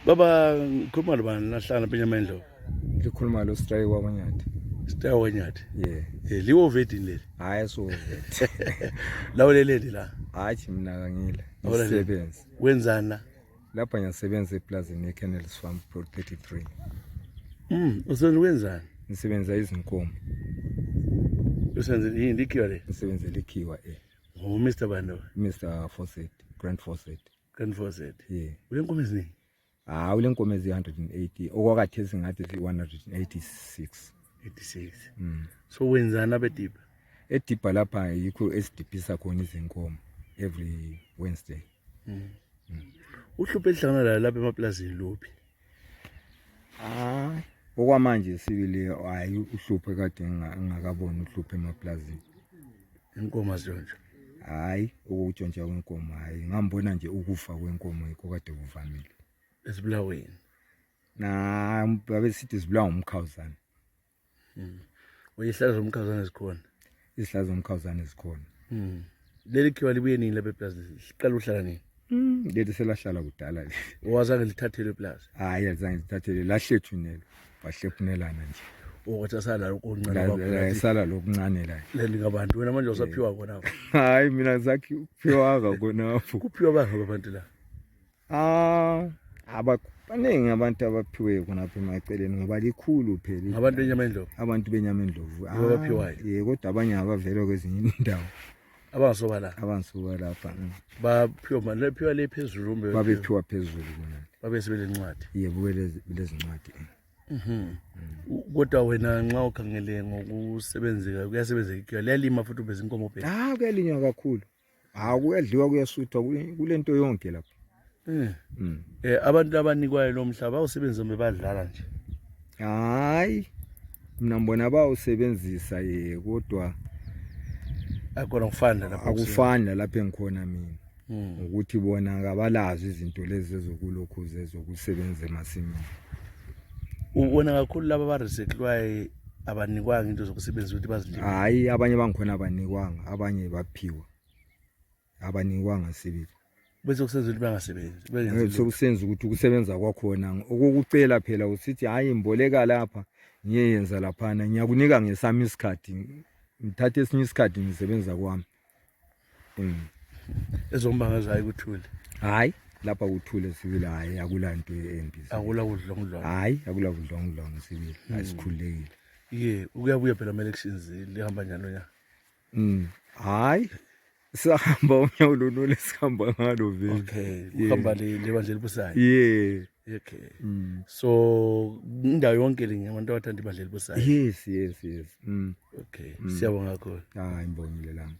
Baba ngikhuluma nobani nahlala phenya eNyamandlovu. Ukhuluma lo strike wabanyathi. Stay wenyathi. Yeah. Liwo vedini leli. Hayi so vet. Lawuleleli la. Hayi mina kangile. Awulele. Ngisebenza. Wenzani la? Lapha ngiyasebenza eplazini eCannels Farm Pro 33. Usenza wenzani? Ngisebenza izinkomo. Usenza yini ikhiwa le? Ngisebenza likhiwa Mr. Bando. Mr. Fawcett, Grand Fawcett. Grand Fawcett. Yeah. Ulenkomo eziningi. Ule nkomo ezi 180 okwakathe singathi 186. 86. So wenzani abedipa? Edipa lapha yikho esidipisa khona izinkomo every Wednesday. Uhlupho elihlangana la lapha emaplazini lophi? Okwamanje sibili hayi uhlupho kade ngingakabona uhlupho emaplazini. Inkomo zonke. Hayi ukutshontsha kwenkomo hayi ngambona nje ukufa kwenkomo yikho kade kuvamile. Esibulaweni. Babe sithi sibulawa umkhawuzana. Uyihlaza umkhawuzana ezikhona. Isihlaza zomkhawuzana ezikhona. Leli khiwa libuye nini lapha eplazini? Liqala uhlala nini? Leli selahlala kudala le. Owazange lithathele eplaza? Hayi azange lithathele lahlephunelo. Bahlephunelana nje. Wathi sala lokuncane kwakho. Sala lokuncane la. Leli ngabantu wena manje usaphiwa khona. Hayi mina ngizakhi uphiwa khona apho. Kuphiwa banga abantu la. Abaningi abantu abaphiwe khona apha emaceleni ngoba likhulu phela. Abantu beNyamandlovu. Abantu beNyamandlovu. Abaphiwayo. Kodwa abanye abavela kwezinye indawo. Abangasoba la. Abansuka lapha. Baphiwa manje lephiwa le phezulu umbe. Babephiwa phezulu khona. Babe sebele incwadi. Yebo lezi ncwadi. Kodwa wena nxa ukhangele ngokusebenzeka kuyasebenzeka ikhiwa liyalima futhi ubeze inkomo phela. Kuyalinywa kakhulu. Kuyadliwa kuyasuthwa kulento yonke lapha. Abantu abanikwayo lo mhlaba awusebenza bebadlala nje. Hayi mina ngibona bawusebenzisa kodwa akona kufanda lapha. Akufanda lapha engikhona mina. Ukuthi bona ngabalazi izinto lezi ezokulokhu zezokusebenza emasimini. Ubona kakhulu laba abarecyclwayo abanikwanga into zokusebenza ukuthi bazilime. Hayi abanye bangikhona abanikwanga abanye baphiwa. Abanikwanga sibili. Bese kusenza ukuthi bangasebenzi. Bese sokusenza ukuthi ukusebenza kwakhona okukucela phela usithi hayi imboleka lapha ngiyenza lapha ngiyakunika ngesami isikhathi ngithathe esinye isikhathi ngisebenza kwami. Ezombanga zayi kuthule. Hayi lapha kuthule sibili hayi akulanto embi. Akula kudlongudlongo. Hayi akula kudlongudlongo sibili asikhulekile. Ukuyabuya phela ama elections lihamba njalo nya. Hayi sahamba unyawulo nole sihamba ngalo vele. Okay, uhamba le bandla elibusayo. Yeah. Okay. So indawo yonke le ngabantu abathanda ibandla elibusayo. Yes. Okay. Siyabonga kakhulu. Hayi ngibongile lami.